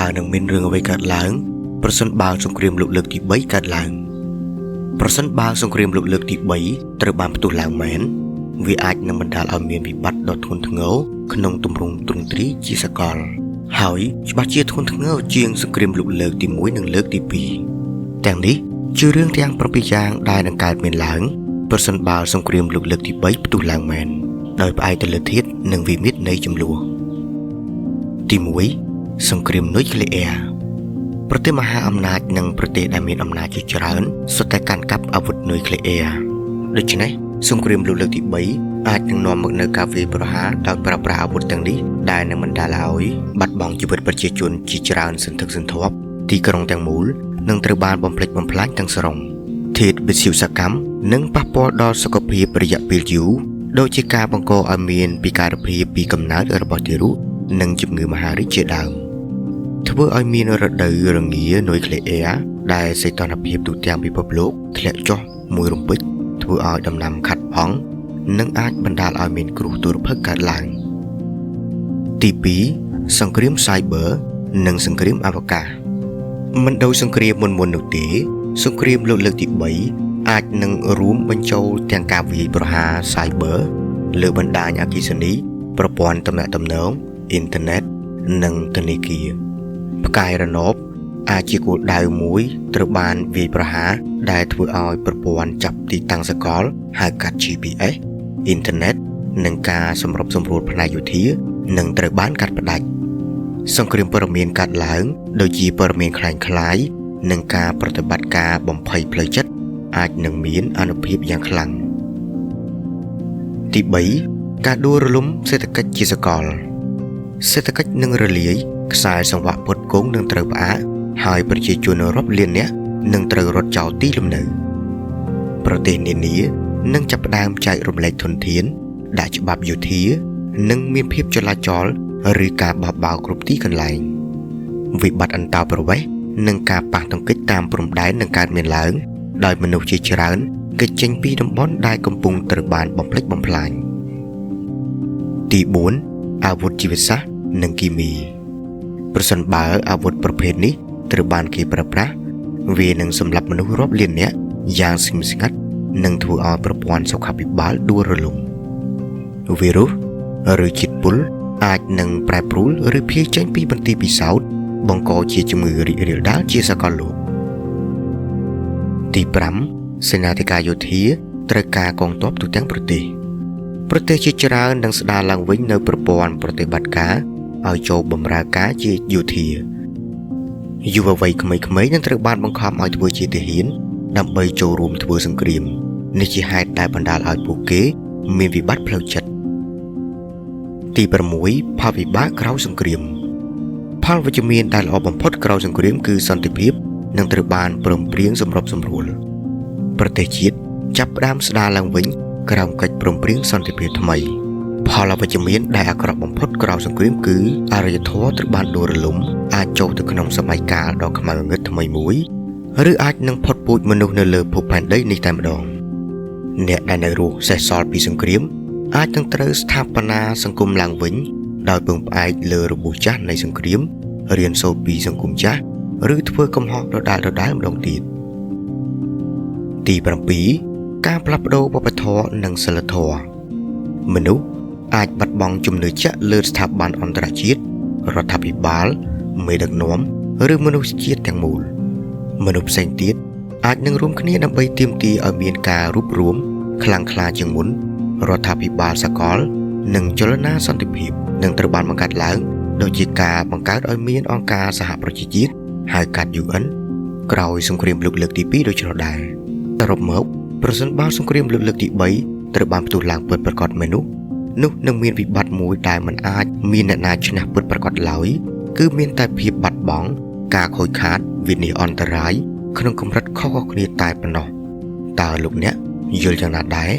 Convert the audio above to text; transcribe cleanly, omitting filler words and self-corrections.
តើនឹងមានរឿងអ្វីកើតឡើងប្រសិនបើសង្គ្រាមលោកលើកទី3កើតឡើងប្រសិនបើសង្គ្រាមលោកលើកទី3ត្រូវបានផ្ទុះឡើងមែនវាអាចនឹងបណ្ដាលឲ្យមានវិបត្តិដ៏ធ្ងន់ធ្ងរក្នុងទម្រង់ទ្រង់ទ្រាយជាសកលហើយច្បាស់ជាធ្ងន់ធ្ងរជាងសង្គ្រាមលោកលើកទី1និងលើកទី2ទាំងនេះជារឿងទាំង7យ៉ាងដែលនឹងកើតមានឡើងប្រសិនបើសង្គ្រាមលោកលើកទី3ផ្ទុះឡើងមែនដោយផ្អែកទៅលើធាតុនិងវិមាត្រនៃចំនួនទី1សង្គ្រាមនុយក្លេអ៊ែរប្រទេសមហាអំណាចនិងប្រទេសដែលមានអំណាចជាច្រើនសុទ្ធតែកាន់កាប់អាវុធនុយក្លេអ៊ែរដូច្នេះសង្គ្រាមលោកលើកទី3អាចនឹងនាំមកនូវការវាយប្រហារដោយប្រើប្រាស់អាវុធទាំងនេះដែលនឹងបណ្ដាលឲ្យបាត់បង់ជីវិតប្រជាជនជាច្រើនសន្ធឹកសន្ធាប់ទីក្រុងទាំងមូលនឹងត្រូវបានបំផ្លិចបំផ្លាញទាំងស្រុងធាតុវិទ្យាសកម្មនិងប៉ះពាល់ដល់សុខភាពរយៈពេលយូរដូចជាការបង្កឲ្យមានពិការភាពពីកំណើតរបស់ទារកនិងជំងឺមហារីកជាដើមធ្វើឲ្យមានរដូវរងានុយក្លេអ៊ែរដែលសីតុណ្ហភាពទូទាំងពិភពលោកធ្លាក់ចុះមួយរំពេចធ្វើឲ្យដំណាំខាត់ផងនិងអាចបណ្ដាលឲ្យមានគ្រោះទុរភិក្សកើតឡើងទី2សង្គ្រាម Cyber និងសង្គ្រាមអវកាសមិនដូចសង្គ្រាមមុនៗនោះទេសង្គ្រាមលោកលើកទី3អាចនឹងរួមបញ្ចូលទាំងការវាយប្រហារ Cyber លើបណ្ដាញអគ្គិសនីប្រព័ន្ធទំនាក់ទំនងអ៊ីនធឺណិតនិងធនាគារផ្កាយរណបអាចជាគោលដៅមួយត្រូវបានវាយប្រហារដែលធ្វើឲ្យប្រព័ន្ធចាប់ទីតាំងសកលហៅកាត់ GPS អ៊ីនធឺណិតនិងការសម្របសម្រួលផ្នែកយោធានឹងត្រូវបានកាត់ផ្តាច់សង្គ្រាមព័ត៌មានកាត់ឡើងដូចជាព័ត៌មានក្លែងៗនិងការប្រតិបត្តិការបំភ័យផ្លូវចិត្តអាចនឹងមានអានុភាពយ៉ាងខ្លាំងទី3ការដួលរលំសេដ្ឋកិច្ចជាសកលសេដ្ឋកិច្ចនឹងរលាយខ្សែសង្វាក់ផ្គត់ផ្គង់នឹងត្រូវផ្អាកហើយប្រជាជនរាប់លាននាក់នឹងត្រូវរត់ចោលទីលំនៅប្រទេសនានានឹងចាប់ផ្ដើមចែករំលែកធនធានដាក់ច្បាប់យោធានិងមានភាពចលាចលឬការបះបោរគ្រប់ទីកន្លែងវិបត្តិអន្តោប្រវេសន៍និងការប៉ះទង្គិចតាមព្រំដែននឹងកើតមានឡើងដោយមនុស្សជាច្រើនគេចចេញពីតំបន់ដែលកំពុងត្រូវបានបំផ្លិចបំផ្លាញទី4អាវុធជីវសាស្ត្រនិងគីមីប្រសិនបើអាវុធប្រភេទនេះត្រូវបានគេប្រើប្រាស់វានឹងសម្លាប់មនុស្សរាប់លាននាក់យ៉ាងស្ងៀមស្ងាត់និងធ្វើឲ្យប្រព័ន្ធសុខាភិបាលដួលរលំវីរុសឬជាតិពុលអាចនឹងប្រែប្រួលឬភាយចេញពីមន្ទីរពិសោធន៍បង្កជាជំងឺរីករាលដាលជាសកលលោកទី5សេនាធិការយោធាត្រូវការកងទ័ពទូទាំងប្រទេសប្រទេសជាច្រើននឹងស្ដារឡើងវិញនៅប្រព័ន្ធប្រតិបត្តិការឲ្យចូលបម្រើការជាយោធាយុវវ័យក្មេងៗនឹងត្រូវបានបង្ខំឲ្យធ្វើជាទាហានដើម្បីចូលរួមធ្វើសង្គ្រាមនេះជាហេតុដែលបណ្ដាលឲ្យពួកគេមានវិបត្តិផ្លូវចិត្តទី6ផលវិបាកក្រោយសង្គ្រាមផលវិជ្ជមានដែលល្អបំផុតក្រោយសង្គ្រាមគឺសន្តិភាពនឹងត្រូវបានព្រមព្រៀងសម្របសម្រួលប្រទេសជាតិចាប់ផ្ដើមស្ដារឡើងវិញក្រោមកិច្ចព្រមព្រៀងសន្តិភាពថ្មីផលវិជ្ជមានដែលអាក្រក់បំផុតក្រោយសង្គ្រាមគឺអរិយធម៌ត្រូវបានដួលរលំអាចចូលទៅក្នុងសម័យកាលដ៏ខ្មៅងងឹតថ្មីមួយឬអាចនឹងផុតពូជមនុស្សនៅលើភពផែនដីនេះតែម្ដងអ្នកដែលនៅរស់សេសសល់ពីសង្គ្រាមអាចនឹងត្រូវស្ថាបនាសង្គមឡើងវិញដោយពឹងផ្អែកលើរបួសចាស់នៃសង្គ្រាមរៀនសូត្រពីសង្គមចាស់ឬធ្វើកំហុសដដែលៗម្ដងទៀតទី7ការផ្លាស់ប្ដូរវប្បធម៌និងសីលធម៌មនុស្សអាចបាត់បង់ជំនឿជាក់លើស្ថាប័នអន្តរជាតិរដ្ឋាភិបាលមេដឹកនាំឬមនុស្សជាតិទាំងមូលមនុស្សផ្សេងទៀតអាចនឹងរួមគ្នាដើម្បីទាមទារឲ្យមានការរួបរួមខ្លាំងក្លាជាងមុនរដ្ឋាភិបាលសកលនិងចលនាសន្តិភាពនឹងត្រូវបានបង្កើតឡើងដូចជាការបង្កើតឲ្យមានអង្គការសហប្រជាជាតិហៅកាត់ UN ក្រោយសង្គ្រាមលោកលើកទី2ដូច្នោះដែរសរុបមកប្រសិនបើសង្គ្រាមលោកលើកទី3ត្រូវបានផ្ទុះឡើងពិតប្រាកដមែននោះនឹងមានវិបត្តិមួយដែលមិនអាចមានអ្នកណាឈ្នះពិតប្រាកដឡើយគឺមានតែភាពបាត់បង់ការខូចខាតវិនាសអន្តរាយក្នុងកម្រិតខុសៗគ្នាតែប៉ុណ្ណោះតើលោកអ្នកយល់យ៉ាងណាដែរ?